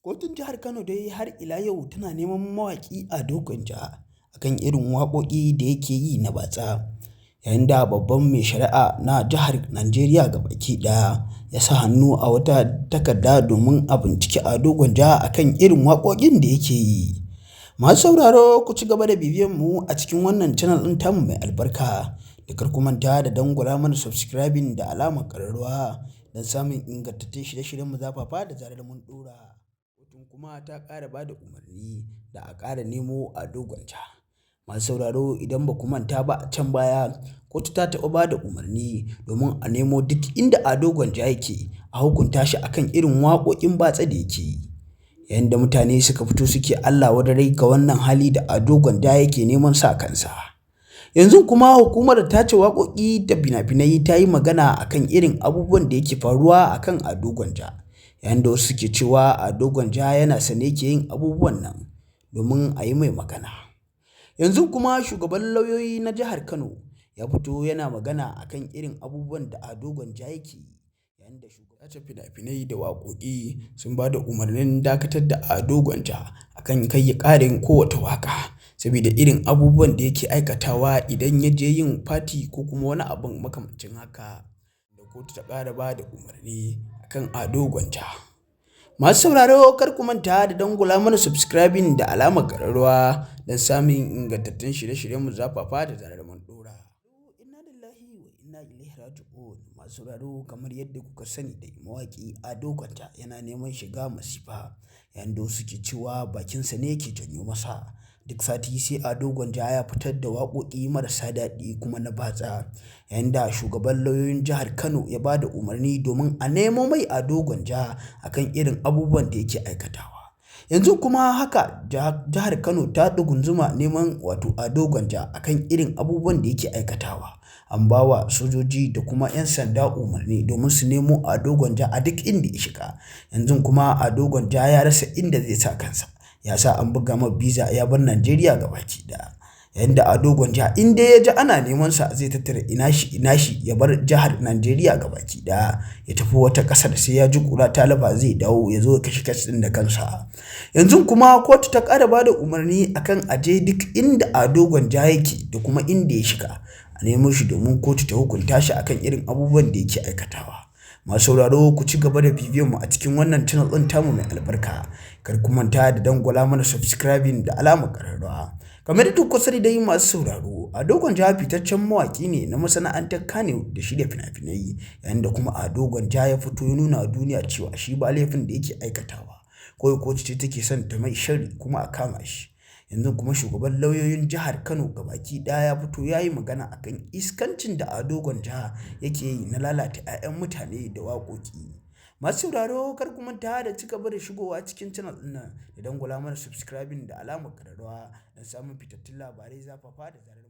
Kotun jihar Kano dai har ila yau tana neman mawaƙi Ado Gwanja a kan irin waƙoƙi da yake yi na batsa, yayin da babban mai shari'a na jihar Najeriya gabaki ɗaya ya sa hannu a wata takarda domin a binciki Ado Gwanja a kan irin waƙoƙin da yake yi. Masu sauraro, ku ci gaba da bibiyan mu a cikin wannan channel ɗin tamu mai albarka, da kar ku manta da dangwala mana subscribing da alamar ƙararrawa don samun ingantattun shirye-shiryen mu zafafa da zarar mun ɗora. Kotun kuma ta ƙara ba da umarni da a ƙara nemo Ado Gwanja. Masu sauraro, idan ba ku manta ba, a can baya kotu ta taɓa ba da umarni domin a nemo duk inda Ado Gwanja yake a hukunta shi akan irin waƙoƙin batsa da yake yi. Yayin da mutane suka fito suke Allah wadarai ga wannan hali da Ado Gwanja yake neman sa kansa. Yanzu kuma hukumar tace waƙoƙi da fina-finai ta yi magana akan irin abubuwan da yake faruwa akan Ado Gwanja. Yayin da wasu suke cewa Ado Gwanja yana sane yake yin abubuwan nan domin a yi mai magana. Yanzu kuma shugaban lauyoyi na jihar Kano ya fito yana magana akan irin abubuwan da Ado Gwanja yake yi. Yayin da shugaban tace fina-finai da waƙoƙi sun ba da umarnin dakatar da Ado Gwanja akan kai ya ƙara yin kowace waƙa, saboda irin abubuwan da yake aikatawa idan ya je yin fati ko kuma wani abun makamancin haka. Da kotu ta ƙara ba da umarni akan Ado Gwanja. Masu sauraro, kar ku manta da dangwala mana subscribing da alamar ƙararrawa don samun ingantattun shirye-shiryenmu zafafa da zarar mun ɗora. Inna lillahi wa inna ilaihi raji'un. Masu sauraro, kamar yadda kuka sani da mawaƙi Ado Gwanja yana neman shiga masifa, yayin da wasu suke cewa bakinsa ne yake janyo masa. Duk sati sai Ado Gwanja ya fitar da waƙoƙi marasa daɗi kuma na batsa, yayin da shugaban lauyoyin jihar Kano ya ba da umarni domin a nemo mai Ado Gwanja akan irin abubuwan da yake aikatawa. Yanzu kuma haka jihar Kano ta ɗugunzuma neman wato Ado Gwanja akan irin abubuwan da yake aikatawa. An ba wa sojoji da kuma 'yan sanda umarni domin su nemo Ado Gwanja a duk inda ya shiga. Yanzu kuma Ado Gwanja ya rasa inda zai sa kansa. Ya sa an buga ma biza ya bar Najeriya gabaki ɗaya. Yayin da Ado Gwanja in dai ya ji ana neman sa, zai tattara ina shi ina shi ya bar jihar Najeriya gabaki ɗaya ya tafi wata ƙasar, sai ya ji ƙura ta lafa zai dawo ya zo ya kashe case ɗin da kansa. Yanzu kuma kotu ta ƙara ba da umarni akan a je duk inda Ado Gwanja yake da kuma inda ya shiga a nemo shi domin kotu ta hukunta shi akan irin abubuwan da yake aikatawa. Masu sauraro, ku ci gaba da bibiyan mu a cikin wannan channel ɗin tamu mai albarka. Kar ku manta da dangwala mana subscribing da alamar ƙararrawa. Kamar yadda kuka sani dai, masu sauraro, Ado Gwanja fitaccen mawaƙi ne na masana'antar Kannywood da shirya fina-finai, yayin da kuma Ado Gwanja ya fito ya nuna wa duniya cewa shi ba laifin da yake aikatawa. Kawai kotu ce take son ta mai sharri kuma a kama shi. Yanzu kuma shugaban lauyoyin jihar Kano gabaki ɗaya ya fito ya yi magana akan iskancin da Ado Gwanja yake yi na lalata 'ya'yan mutane da waƙoƙi. Masu sauraro, kar ku manta da ci gaba da shigowa cikin channel ɗin nan da dangwala mana subscribing da alamar ƙararrawa don samun fitattun labarai zafafa da zarar